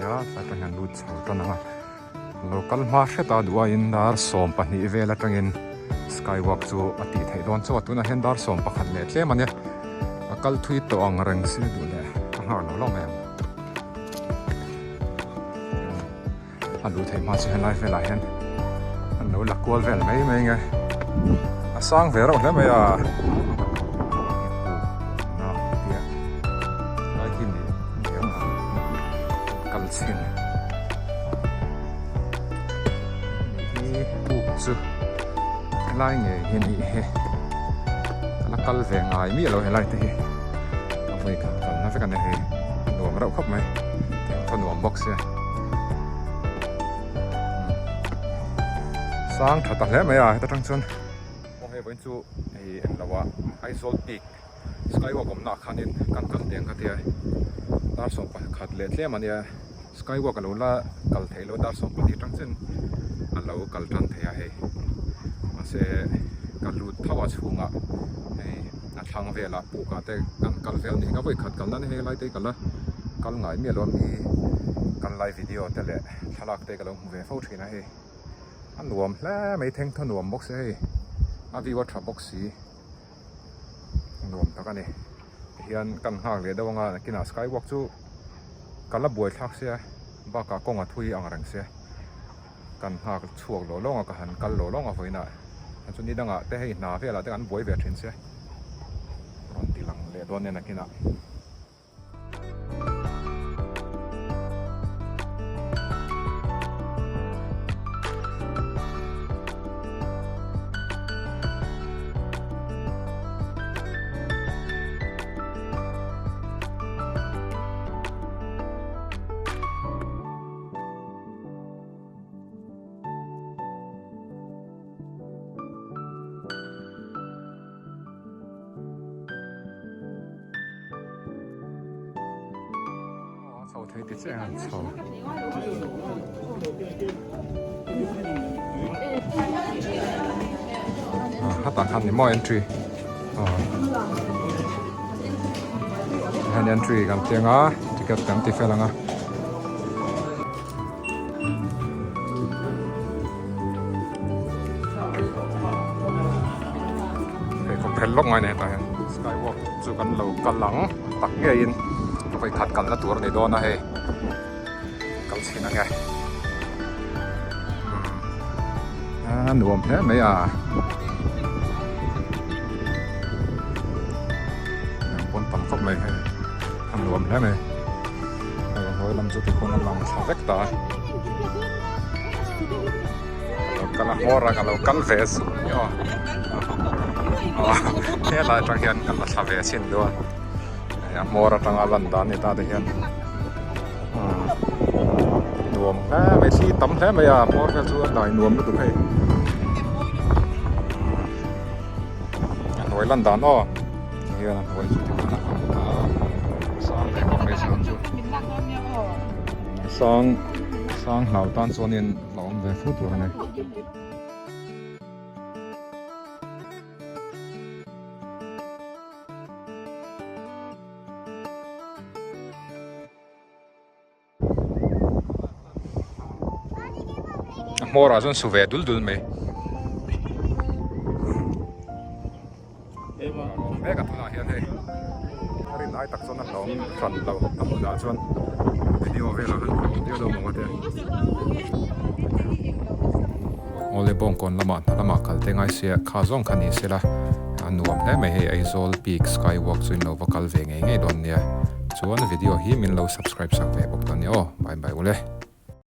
nia tlai atang hian lut chho tan ang a lo kal hma hret a duh aiin dar 12 vel atangin skywalk chu a tih theih dawn chu a tunah hian dar 11 leh tlem a nia a kal thui tawh ang reng si duh leh a nghak lo lo mai ang. A luh theih hma chu helai velah hian an lo la kual vel mai mai nge a sang ve reuh hle mai a lai khi ni ni ang kal chhin hi puk chu helai ngei hi a nih hi ka la kal ve ngai miah lo helai te hi a vawi khat kalna vek a ni hei a nuam reuh khawp mai thaw nuam bawk sia sang tha ta hle mai a heta tang chuan aw hei vawiin chu hei eng lo ah Aizawl peak skywalk awmna ah khanin kan kal teh ang kha tia dar 11 leh tlem a nia skywalk a lo la kal theih loh dar 12 tang chuan a lo kal tan thei a hei mahse ka lut tho a chhungah hei a thlang velah pukah te kan kal vel nih ka vawi khat kalna ni hei lai te hi ka la kal ngai miah lo a mi kal lai video te leh thlalak te ka lo hmu ve fo thin a hei a nuam hle mai theng thaw nuam bawk sia hei a view a tha bawk si nuam tak a ni tihian kan nghak leh deuh anga nakinah skywalk chu ka la buai thlak sia bakah kawng a thui ang reng sia. Kan nghak chhuak lawh lawng a, ka han kal lawh lawng a vawiinah chu ni dangah te hei hna velah te kan buai ve thin che rawn ti lang leh dawn nen nakinah. Chho thei ti chiah ang chho. Hetah khan ni maw entry. Hian entry kan thleng a ticket kan ti fel ang a. Hei kawp phel lawk ngai nei hetah hian skywalk chu kan lo kal ang tak ngeiin vawi khat kalna tur a ni dawn a hei kal chhin ang e a nuam hle mai a pawn tam khawp mai hei a nuam hle mai. Hei a hnuai lam chu tikhawn a lang thla vek ta a. Ka lo kal a hmawr a ka lo kal ve a suh ni aw. Helai atang hian ka la thla ve chin duh a. Hei a hmawr atanga lan dan ni ta te hian nuam hle mai thli tam hle mai a hmawr vel chu a dai nuam lutuk hei. A hnuai lan dan aw. Hian a hnuai chu tikhan a lang ta a sang ve khawp mai chhan chu sang sang hlau tan chuanin la awm ve fu tur a ni. A hmawrah chuan su ve dul dul mai. Mek a tunah hian hei a rin ai tak chuan a hlawm hran lo a hmunah chuan video velah han hlawm viau lo maw te. Awle bawngkawn lamah hna lamah kal te ngai sia kha zawng kha ni sela a nuam hle mai hei Aizawl Peak Skywalk chu in lo va kal ve ngei ngei dawn nia. Chuan video hi min lo subscribe sak ve bawk dawn nia aw. Bye bye ule.